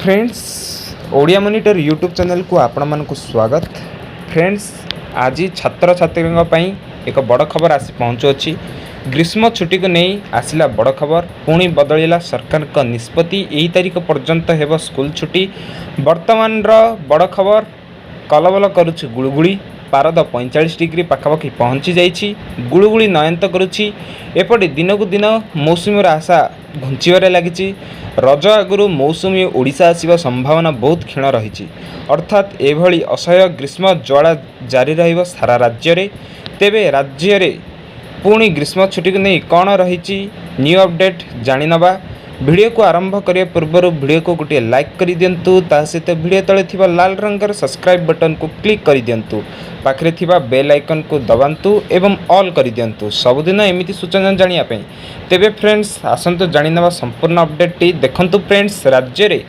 Friends, Odia monitor YouTube ଚ୍ୟାନେଲକୁ ଆପଣମାନଙ୍କୁ ସ୍ୱାଗତ। ଫ୍ରେଣ୍ଡସ୍, ଆଜି ଛାତ୍ରଛାତ୍ରୀଙ୍କ ପାଇଁ ଏକ ବଡ଼ ଖବର ଆସି ପହଞ୍ଚୁଅଛି। ଗ୍ରୀଷ୍ମ ଛୁଟିକୁ ନେଇ ଆସିଲା ବଡ଼ ଖବର। ପୁଣି ବଦଳିଲା ସରକାରଙ୍କ ନିଷ୍ପତ୍ତି। ଏହି ତାରିଖ ପର୍ଯ୍ୟନ୍ତ ହେବ ସ୍କୁଲ ଛୁଟି। ବର୍ତ୍ତମାନର ବଡ଼ ଖବର, କଲବଲ କରୁଛି ଗୁଳୁଗୁଳି। ପାରଦ 45 ଡିଗ୍ରୀ ପାଖାପାଖି ପହଞ୍ଚି ଯାଇଛି। ଗୁଳୁଗୁଳି ନୟନ୍ତ କରୁଛି। ଏପଟେ ଦିନକୁ ଦିନ ମୌସୁମୀର ଆଶା ଘୁଞ୍ଚିବାରେ ଲାଗିଛି। ରଜ ଆଗରୁ ମୌସୁମୀ ଓଡ଼ିଶା ଆସିବା ସମ୍ଭାବନା ବହୁତ କ୍ଷୀଣ ରହିଛି। ଅର୍ଥାତ୍ ଏଭଳି ଅସହ୍ୟ ଗ୍ରୀଷ୍ମ ଜ୍ୱାଳା ଜାରି ରହିବ ସାରା ରାଜ୍ୟରେ। ତେବେ ରାଜ୍ୟରେ ପୁଣି ଗ୍ରୀଷ୍ମ ଛୁଟିକୁ ନେଇ କ'ଣ ରହିଛି ନ୍ୟୁ ଅପଡ଼େଟ୍, ଜାଣିନେବା। ଭିଡ଼ିଓକୁ ଆରମ୍ଭ କରିବା ପୂର୍ବରୁ ଭିଡ଼ିଓକୁ ଗୋଟିଏ ଲାଇକ୍ କରିଦିଅନ୍ତୁ। ତା ସହିତ ଭିଡ଼ିଓ ତଳେ ଥିବା ଲାଲ ରଙ୍ଗର ସବସ୍କ୍ରାଇବ୍ ବଟନକୁ କ୍ଲିକ୍ କରିଦିଅନ୍ତୁ। ପାଖରେ ଥିବା ବେଲ୍ ଆଇକନ୍କୁ ଦବାନ୍ତୁ ଏବଂ ଅଲ୍ କରିଦିଅନ୍ତୁ, ସବୁଦିନ ଏମିତି ସୂଚନା ଜାଣିବା ପାଇଁ। ତେବେ ଫ୍ରେଣ୍ଡସ୍, ଆସନ୍ତୁ ଜାଣିନେବା ସମ୍ପୂର୍ଣ୍ଣ ଅପଡ଼େଟ୍ଟି। ଦେଖନ୍ତୁ ଫ୍ରେଣ୍ଡସ୍, ରାଜ୍ୟରେ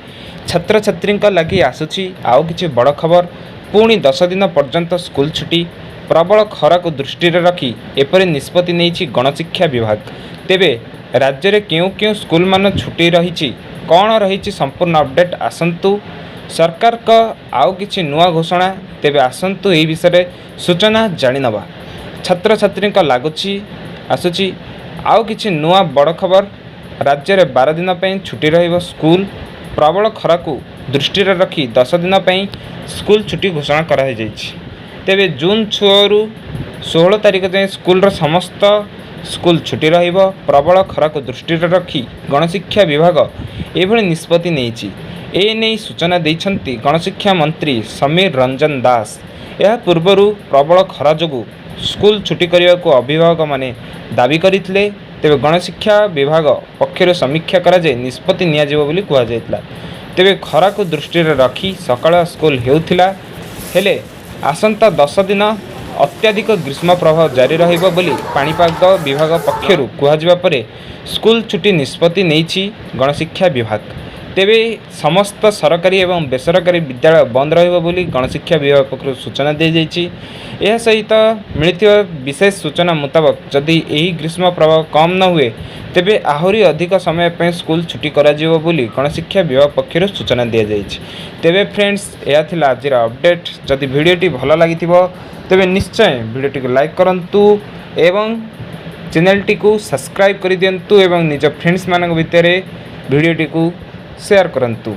ଛାତ୍ରଛାତ୍ରୀଙ୍କ ଲାଗି ଆସୁଛି ଆଉ କିଛି ବଡ଼ ଖବର। ପୁଣି 10 ଦିନ ପର୍ଯ୍ୟନ୍ତ ସ୍କୁଲ ଛୁଟି। ପ୍ରବଳ ଖରାକୁ ଦୃଷ୍ଟିରେ ରଖି ଏପରି ନିଷ୍ପତ୍ତି ନେଇଛି ଗଣଶିକ୍ଷା ବିଭାଗ। ତେବେ ରାଜ୍ୟରେ କେଉଁ କେଉଁ ସ୍କୁଲମାନ ଛୁଟି ରହିଛି, କ'ଣ ରହିଛି ସମ୍ପୂର୍ଣ୍ଣ ଅପଡ଼େଟ୍, ଆସନ୍ତୁ। ସରକାରଙ୍କ ଆଉ କିଛି ନୂଆ ଘୋଷଣା। ତେବେ ଆସନ୍ତୁ, ଏହି ବିଷୟରେ ସୂଚନା ଜାଣିନେବା। ଛାତ୍ରଛାତ୍ରୀଙ୍କ ଲାଗୁଛି ଆସୁଛି ଆଉ କିଛି ନୂଆ ବଡ଼ ଖବର। ରାଜ୍ୟରେ 12 ଦିନ ପାଇଁ ଛୁଟି ରହିବ ସ୍କୁଲ। ପ୍ରବଳ ଖରାକୁ ଦୃଷ୍ଟିରେ ରଖି 10 ଦିନ ପାଇଁ ସ୍କୁଲ ଛୁଟି ଘୋଷଣା କରାଯାଇଛି। ତେବେ ଜୁନ୍ 6ରୁ 16 ତାରିଖ ଯାଏଁ ସ୍କୁଲର ସମସ୍ତ ସ୍କୁଲ ଛୁଟି ରହିବ। ପ୍ରବଳ ଖରାକୁ ଦୃଷ୍ଟିରେ ରଖି ଗଣଶିକ୍ଷା ବିଭାଗ ଏଭଳି ନିଷ୍ପତ୍ତି ନେଇଛି। ଏ ନେଇ ସୂଚନା ଦେଇଛନ୍ତି ଗଣଶିକ୍ଷା ମନ୍ତ୍ରୀ ସମୀର ରଞ୍ଜନ ଦାସ। ଏହା ପୂର୍ବରୁ ପ୍ରବଳ ଖରା ଯୋଗୁଁ ସ୍କୁଲ ଛୁଟି କରିବାକୁ ଅଭିଭାବକମାନେ ଦାବି କରିଥିଲେ। ତେବେ ଗଣଶିକ୍ଷା ବିଭାଗ ପକ୍ଷରୁ ସମୀକ୍ଷା କରାଯାଇ ନିଷ୍ପତ୍ତି ନିଆଯିବ ବୋଲି କୁହାଯାଇଥିଲା। ତେବେ ଖରାକୁ ଦୃଷ୍ଟିରେ ରଖି ସକାଳୁଆ ସ୍କୁଲ ହେଉଥିଲା। ହେଲେ ଆସନ୍ତା 10 ଦିନ ଅତ୍ୟଧିକ ଗ୍ରୀଷ୍ମ ପ୍ରବାହ ଜାରି ରହିବ ବୋଲି ପାଣିପାଗ ବିଭାଗ ପକ୍ଷରୁ କୁହାଯିବା ପରେ ସ୍କୁଲ ଛୁଟି ନିଷ୍ପତ୍ତି ନେଇଛି ଗଣଶିକ୍ଷା ବିଭାଗ। ତେବେ ସମସ୍ତ ସରକାରୀ ଏବଂ ବେସରକାରୀ ବିଦ୍ୟାଳୟ ବନ୍ଦ ରହିବ ବୋଲି ଗଣଶିକ୍ଷା ବିଭାଗ ପକ୍ଷରୁ ସୂଚନା ଦିଆଯାଇଛି। ଏହା ସହିତ ମିଳିଥିବା ବିଶେଷ ସୂଚନା ମୁତାବକ, ଯଦି ଏହି ଗ୍ରୀଷ୍ମ ପ୍ରବାହ କମ୍ ନ ହୁଏ, ତେବେ ଆହୁରି ଅଧିକ ସମୟ ପାଇଁ ସ୍କୁଲ ଛୁଟି କରାଯିବ ବୋଲି ଗଣଶିକ୍ଷା ବିଭାଗ ପକ୍ଷରୁ ସୂଚନା ଦିଆଯାଇଛି। ତେବେ ଫ୍ରେଣ୍ଡସ୍, ଏହା ଥିଲା ଆଜିର ଅପଡ଼େଟ୍। ଯଦି ଭିଡ଼ିଓଟି ଭଲ ଲାଗିଥିବ, ତେବେ ନିଶ୍ଚୟ ଭିଡ଼ିଓଟିକୁ ଲାଇକ୍ କରନ୍ତୁ ଏବଂ ଚ୍ୟାନେଲଟିକୁ ସବସ୍କ୍ରାଇବ୍ କରିଦିଅନ୍ତୁ ଏବଂ ନିଜ ଫ୍ରେଣ୍ଡସ୍ମାନଙ୍କ ଭିତରେ ଭିଡ଼ିଓଟିକୁ ସେୟାର କରନ୍ତୁ।